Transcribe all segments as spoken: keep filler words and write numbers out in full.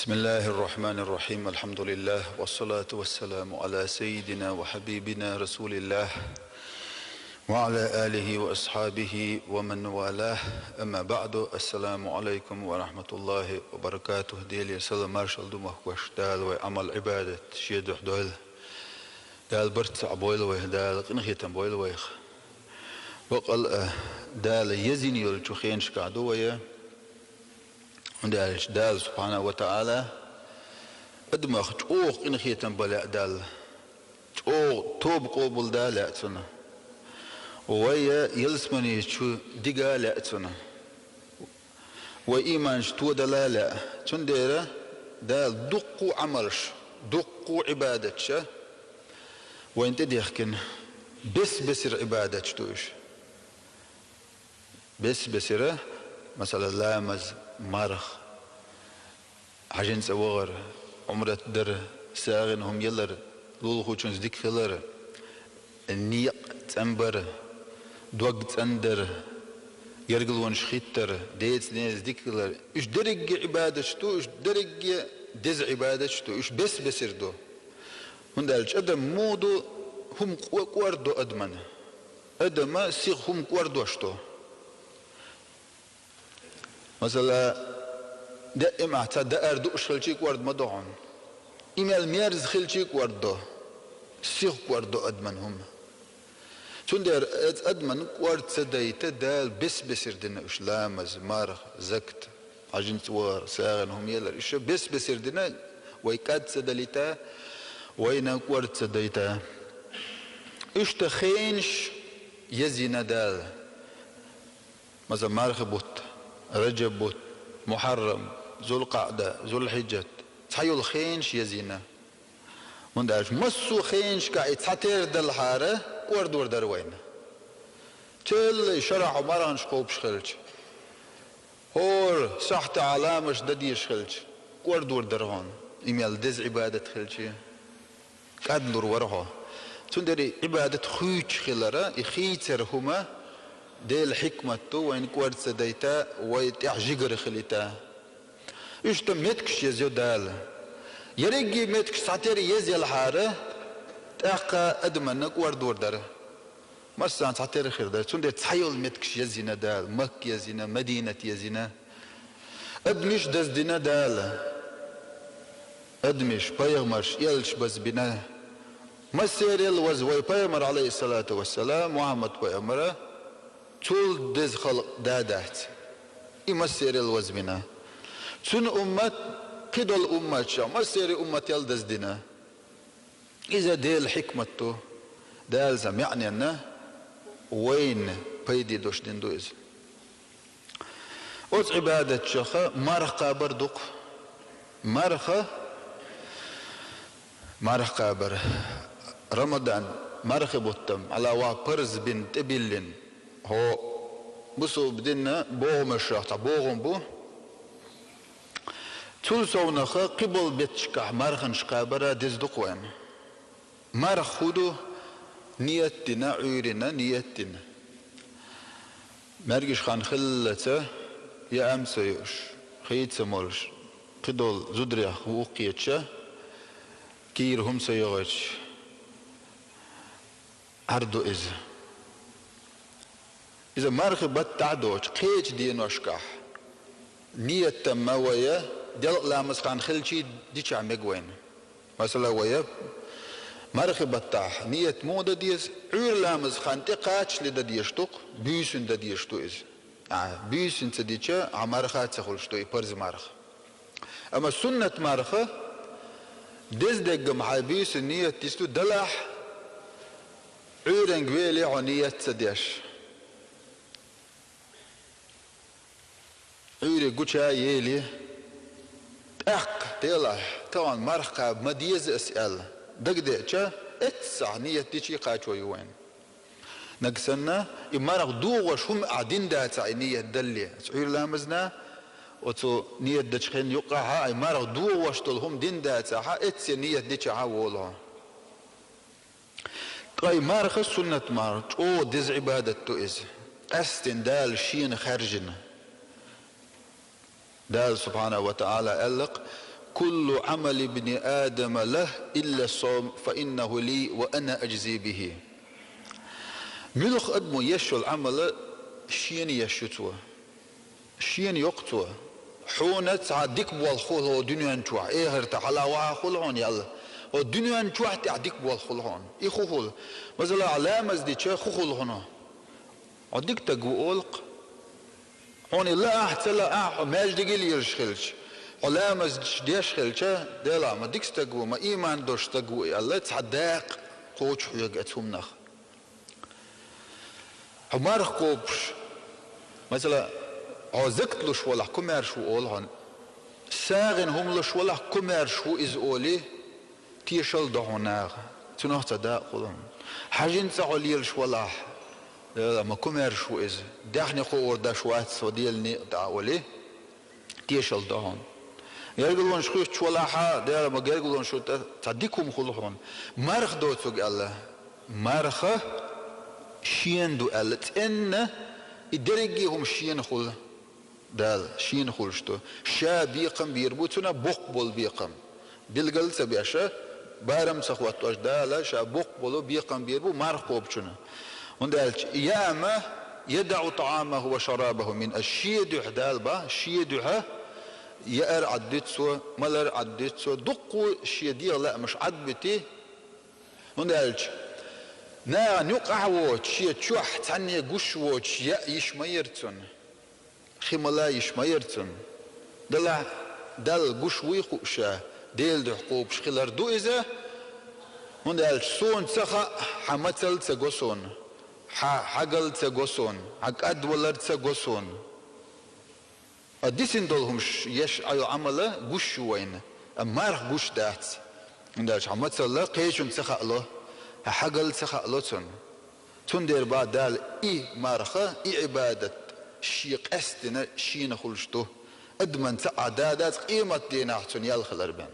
بسم الله الرحمن الرحيم. الحمد لله، والصلاة والسلام على سيدنا وحبيبنا رسول الله، وعلى آله وأصحابه ومن والاه. أما بعد، السلام عليكم ورحمة الله وبركاته. Делера салам-маршалла ду, мехкахой, Дала вай Ӏамал-Ӏибадат шен духьа дойла. Дала барт цхьаъ бойла вай, Дала къинхетам бойла вайх. Бакъ ала, Дала езйина йолча хенашкахь ду вай. ХӀунда аьлча Дала, субхьанаху ва таӀала, адамах чӀогӀа къинхетам бан лаьа Далла, чӀогӀа тоба къобалдан лаьа цунна, вай ялсамани чу дига лаьа цунна, вай иманаш тодала лаьа. Цундела Дала дуккха а Ӏамалш, дуккха а Ӏибадаташ вайна тӀедехкина, бес-бесара Ӏибадаташ ду уьш. Бес-бесара, масала, ламаз, марха, хьажцӀа вахар, Ӏумрат дар, сагӀина хӀума ялар, лулахочунца дика хилар, некъ цӀенбар, дог цӀендар, гаргалонаш хӀиттар, деца-нанас дика хилар. Уьш деррига Ӏибадаташ ду, уьш деррига деза Ӏибадаташ ду, уьш бес-бесара ду. ХӀунда аьлча адам муха ду, хӀума кӀо-, кӀордадо адамна. Адама сиха хӀума кӀордадеш ду. Масала, даим ахь цхьа даар дууш хилча а кӀорда ма до хьуна. И мел мерза хилча а кӀордадо. Сиха кӀордадо адамна хӀума. Цундела оцу адамна кӀорда ца дайта Дала бес-бесара дина уьш: ламаз, марха, закат, хьажцӀа вахар, сагӀина хӀума ялар. Уьш бес-бесара дина, вай кӀад ца далийта, вайна кӀорда ца дайта. Иштта хенаш езйина Дала. Масала, мархий бутт, Раджаб бутт, Мухьаррам, Зулкъаъда, Зулхьиджат, цхьайола хенаш езйина. ХӀунда аьлча массо а хенашкахь и цхьатерра далахьара, кӀордор дара вайна. Теллай шарахь марханаш кхобуш хилча, хӀора сахьтехь ламазаш дан дезаш хилча, кӀордор дара хьуна, и мел деза Ӏибадат хилча, кӀадлур вара хьо. Цундела и Ӏибадат хуьйцуш хилар, и хийцар хӀума Делан хьикмат ду, вайна кӀорда ца дайта, вай тӀехь жигара хилийта. Иштта меттигаш езйо Дала. Ерриге меттигаш цхьатерра езъелхьара, тӀаккха адамна кӀордор дара. Массарна цхьатерра хир дара. Цундела цхьайола меттигаш езйина Дала. Макка езйина, Мадинат езйина. Адамаш даздина Дала. Адамаш, пайхамарш, элчаш базбина. Массарел ваза вай пайхамар, Ӏалайхиссалату вассалам, Мухьаммад пайхамар, цул деза халкъ да дац. И массарел вазбина. Цуьнан уммат кхидолу умматашах массеран уммател даздина. Иза Делан хьикмат ду. Дала цхьа маьӀненна вайна пайде долуш дина ду иза. Оцу Ӏибадатчаха марха кхабар дукха. Марха, марха кхабар. Рамадан, мархий бутт-м, Аллахьа парз бина, тӀебиллина. ХӀокху бусулба динан богӀамашах цхьа богӀам бу. Цул совнаха кхиболу меттигашкахь марханаш кхабар деза ду-кх вайна. Марха хӀун ду? Ният дина, Ӏуьйрина, ният дина. МаьркӀаж хан хиллалца, яа-м ца юуш, хи ца молуш, кхидолу зударех вукху кхеташ, кийра хӀума ца йогӀуьйтуш, Ӏар ду иза. Иза мархий баттахь а доцуш, кхечу деношкахь ниятамма вай делкъа ламаза хан хилчий дичахь мега вайна. Масала, вай мархий баттахь ният муха дан деза? Ӏуьйра ламаза хан тӀекхачале дан дезаш ду-кх, буьйсанна дан дезаш ду иза. Ахьа буьйсанна ца дича, ахьа марха а ца хуьлуш ду, и парз марха. Амма суннат марха, деза деггам хьайн буьйсанна ният дицду далахь, Ӏуьйранга вели хьо ният ца деш. Ӏуьйре гуча а ели, тӀаккха, делахь, тахана марха кхаба ма деза ас аьлла, дагадеача, эццахь ният дичий кхачо ю вайна. Нагахь санна, и марха догӀуш хӀума ахь дина дацахь, и ният далле, оцу Ӏуьйра ламазна, оцу ният дечу хенна юккъахьа, и марха догӀуш долу хӀума дина дацахьа, эцце ният дичахьа волу хьо. Ткъа и марха, суннат марха, чӀогӀа деза Ӏибадат ду иза. Къаьсттина Дала Шена хаьржина. Дала, субхьанаху ва таӀала, аьлла-кх: كل عمل ابن آدم له إلا الصوم فإنه لي وأنا أجزي به. Муьлха адамо еш йолу Ӏамал шена еш ю цо. Шена йоккху цо. Хьуна цхьа дика болх хуьлу хьуна дуьнен чохь, эхартахь хьалха ваха хуьлу хьуна ял. Хьо дуьнен чохь тӀехь дика болх хуьлу хьуна. И хӀун хуьлу? Масала, ламаз дича хӀун хуьлу хьуна? Хьо дика стаг ву олу-кх. Хьуна и лаахь а, ца лаахь а, хьо маьждиге лелаш хилча, хьо ламазаш деш хилча, Делахь, ма дика стаг ву, ма ийман долуш стаг ву аьлла, цхьа дакъа кхочуш хьоьгу оцу хӀуманах. Хьо марха кхобуш, масала, хьо закат луш валахь, комаьрша ву олу хьуна. СагӀина хӀума луш валахь, комаьрша ву иза олий, тешалла до хьуна наха. Цунах цхьа дакъа хуьлу хьуна. Хьаьжин цӀа хьо лелаш валахь, Делахь, ма комаьрша ву иза. Даьхни кхоор даш вац хьо Делан некъа тӀехь олий, тешалла до хьуна. Гергарлонаш хуьттуш валахь а, Делахь, ма гергарлонаш хуьтту, цхьа дика хӀума хуьлу хьуна. Марха доцург аьлла. Марха шена ду аьлла, цӀенна, и дерриге а хӀума шена хуьлу. Дала шена хуьлуш ду. Ша бекхам бийр бу цунах, боккха болу бекхам. Билгал а ца беш, барам а ца хӀоттош, Дала ша боккха болу бекхам бийр бу марха кхобучунна. ХӀунда аьлча яама, يدع طعامه وشرابه من أجله, шен дуьхьа Дала боху, шен дуьхьа яар Ӏаддуьту цо, малар Ӏаддуьту цо, дуккха а шен дегӀан лаамаш Ӏадбуьту. ХӀунда аьлча нахана юкъахь а воцуш, шен чохь цхьанне гуш а воцуш яа йиш ма яра цунна. Хи мала йиш ма яра цунна. Делахь, Далла гуш вуй хууш ша, Делан дуьхьа кхобуш хилар ду иза, хӀунда аьлча суна ца хаьа, хьан мацалла ца го суна, хьан хьагалла ца го суна, хьан кӀадвалар ца го суна. Ткъа дисина долу хӀумаш еш Ӏайо Ӏамал гуш ю вайна, амма марха гуш дац. ХӀунда аьлча хьан мацалла кхечунна ца хаало, хьан хьагалла ца хаало цунна. Цундела боху Дала и марха, и Ӏибадат шен къаьсттина шена хуьлуш ду. Адамна ца Ӏа да дац къематдийнахь цунна ял хилар бен.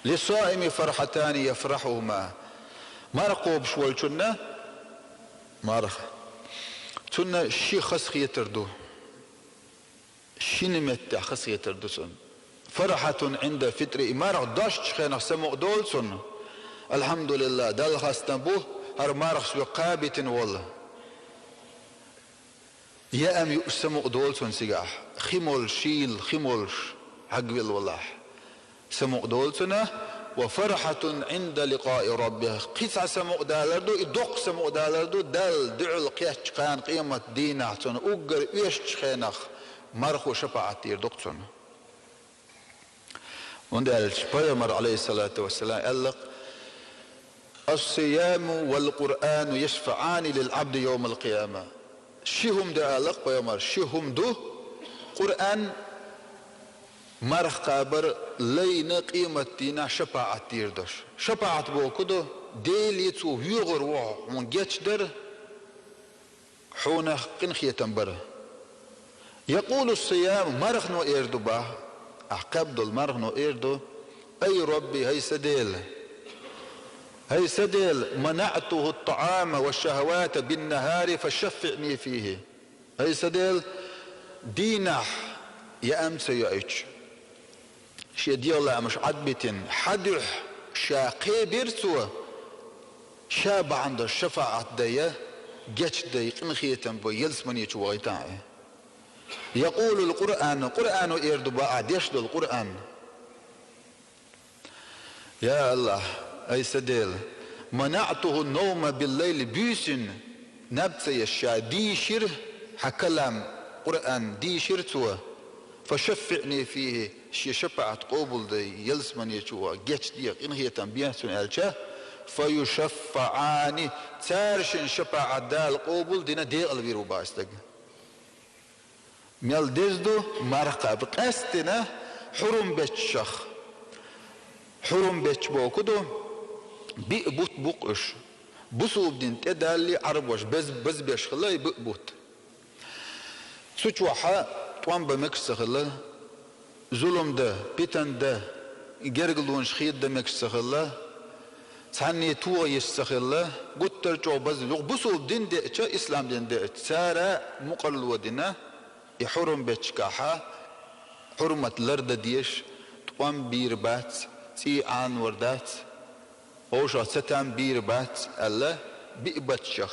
للصائم فرحتان يفرحهما. Марха кхобуш волчунна, марха, цунна ши хазахетар ду. Шина меттехь хазахетар ду цунна. فرحة عند الفطر, и марха достучу хенахь самукъа долу цунна. Алхьамдулиллахь, Далла хастам бу, хӀара марха соьга кхаба битина волу. Яам юуш самукъа долу цунна цигахь, хи молуш, шийла хи молуш хьагвелла валахь. Самукъа долу цунна, وفرحة عند لقاء ربه. Кхин цхьа самукъадалар ду, и доккха самукъадалар ду, Далла дуьхьал кхеттачу хенахь къематдийнахь цунна, уггар оьшучу хенахь мархо шапаӀат дийр ду-кх цунна. ХӀунда аьлча пайхамар, Ӏалайхиссалату вассалам, аьлла-кх: الصيام والقرآن يشفعان للعبد يوم القيامة. Ши хӀума ду, аьлла-кх пайхамар, ши хӀума ду, Къуръан, марха кхабар лайна къематдийнахь шапаӀат дийр долуш. ШапаӀат бохург ду, Деле цо воьхур ву хьуна гечдар, хьуна къинхетам бар. يقول الصيام, мархано эр ду боху, ахь кхаьбна долу мархано эр ду: أي رب, хӀай сан Дела! ХӀай сан Дела, منعته الطعام والشهوات بالنهار فشفعني فيه. ХӀай сан Дела, дийнахь яам ца йоуьйтуш, шен дегӀан лаамаш Ӏадбитина, хьан дуьхьа ша кхебира цо, ша бахьана долуш шафаӀат дай, гечдай, къинхетам бой, ялсамани чу вахийтахьа. يقول القرآن, Къуръано эр ду боху, ахь деш долу Къуръан: يا الله, хӀай сан Дела, منعته النوم بالليل, буьйсанна наб ца еш ша дийшира хьан калам, Къуръан дийшира цо, فشفعني فيه, шен шапаӀат къобалдай, ялсамани чу ваха, гечде, къинхетам бехьа цунна аьлча, فيشفعان, цара шен шапаӀат Дала къобалдина декъала вийр ву боху и стаг. Мел деза ду марха кхаба, къаьсттина хьурум беттанашах. Хьурум беттанаш бохург ду, биъ бутт бу-кх уьш. Бусалба дин тӀедаллалц Ӏарбоша беза, беза беш хилла и биъ бутт. Цу чохь тӀом бан мегаш ца хилла, зулам дан, питана дан, гергарлонаш хедадан мегаш ца хилла, цхьанне тоха йиш ца хилла, гуттар а чӀогӀа беза, юха бусалба дин деъча, ислам дин деъча, цара мукъарло дина, и хьурум беттанашкахь хьурмат лардан дезаш, тӀом бийр бац, цӀий Ӏанавар дац, вовшах цатам бийр бац аьлла, биъ бутт чу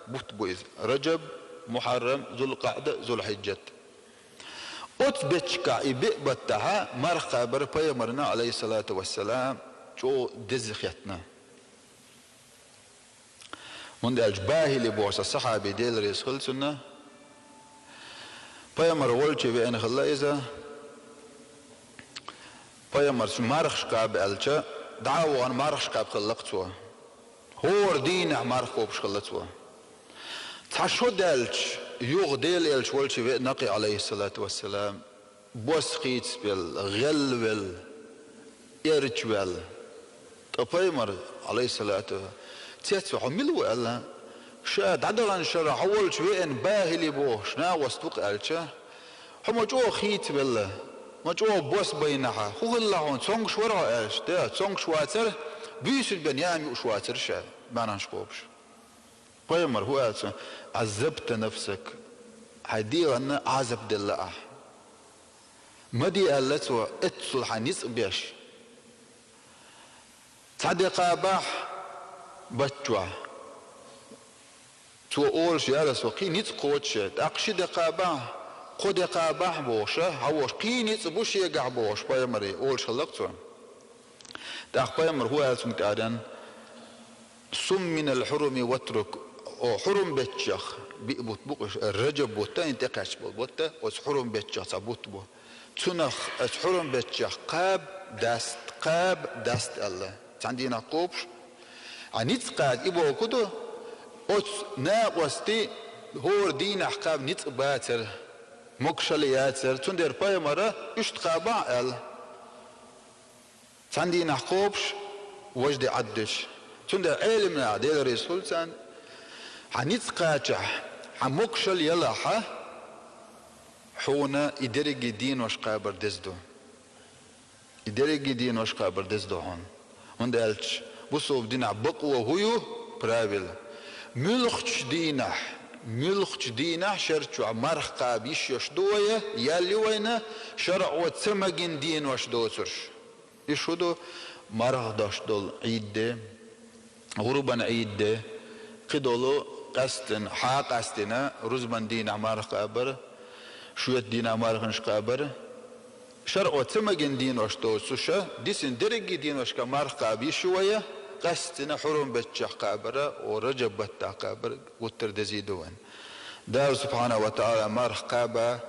бутт бу иза: Раджаб, Мухьаррам, Зулкъаъда, Зулхьиджат. Оцу бетташкахь и биъ баттахьа марха кхабар пайхамарна, Ӏалайхиссалату вассалам, чӀогӀа деза хетна. ХӀунда аьлча Бахили боху цхьа сахьаби, Дела реза хила цунна, пайхамар волчу веана хилла иза. Пайхамарца мархаш кхаба аьлча, дӀа а вахана мархаш кхаьбна хилла-кх цо. ХӀора дийнахь марха кхобуш хилла цо. Цхьа шо даьлча, юха Дела элча волчу веана-кх и, Ӏалайхиссалату вассалам, бос хийцабелла, гӀелвелла, эрчаваьлла. Ткъа пайхамар, Ӏалайхиссалату, цецваьлла: «Хьо мила ву?» — аьлла. Ша дӀадаханчу шарахь: «Хьо волчу веана Бахили бохуш накъост ву-кх», — аьлча: «Хьо ма чӀогӀа хийцавелла, ма чӀогӀа бос байна хьан, хӀун хилла хьуна, цомгуш вара хьо?» — аьлча, де, цомгуш вацара, буьйсанна бен яа юуш вацара ша, маьӀнаш кхобуш. Пайхамар хӀун аьлла цунна: «Ӏаззабта нафсак, хьайн дегӀанна Ӏазап делла ахь». «Ма де», — аьлла цо, — «эццул хьан ницкъ беш». Цхьа де кхабахь бутт чохь. Цо олуш яра со, кхин ницкъ кхочуш, тӀаккха ши де кхабахь, кхо де кхабахь бохуша, хьан волуш, кхин ницкъ бу шегахь бохуш, пайхамаре олуш хилла-кх цо. ТӀаккха пайхамар хӀун аьлла цунна тӀаьхьаренна: «Сум минал хьуруми ватрук». О, хьурум беттех биъ бутт бу-кх уьш, Раджаб бутт а, и тӀекхаьчна болу бутт а, оцу хьурум беттех цхьа бутт бу. Цунах, оцу хьурум беттех кхаба, даста, кхаба, даста аьлла. Цхьана дийнахь кхобуш, хьан ницкъ кхача и бохург ду, оцу накъостий хӀора дийнахь кхаба ницкъ бацара, могушалла яцара, цундела пайхамара уьш тӀекхабахь аьлла. Цхьана дийнахь кхобуш, важа де Ӏаддуьтуш. Цундела Ӏеламнаха, Дела реза хуьлда царна, хьан ницкъ кхачахь, хьан могушалла ялахь, хьуна и дерриге денош кхабар деза ду. И дерриге денош кхабар деза ду хьуна. ХӀунда аьлча бусалба динехь бакъо хӀун ю? Правила. Муьлххачу дийнахь, муьлххачу дийнахь шер чохь марха кхаба йиш йолуш ду вай, ял ю вайна, шарӀо ца магийна денош доцурш. Уьш хӀун ду? Марха деш долу Ӏийд де, гӀурбан Ӏийд де, кхидолу къаьсттина, хьа къаьсттина, рузбан дийнахь марха кхабар, шоьтан дийнахь марханаш кхабар. ШарӀо ца магийна денош доцуша, дисина дерриге а деношка марха кхаба йиш ю вай, къаьсттина хьурум беттех кхабара, о, Раджаб баттахь кхабар гуттар а дезий ду вайн. Дала субхьанаху ва таӀала марха кхаба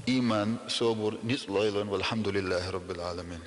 иман, собар, ницкъ лойла вайн, валхьамдулиллахӀи роббил Ӏаламин.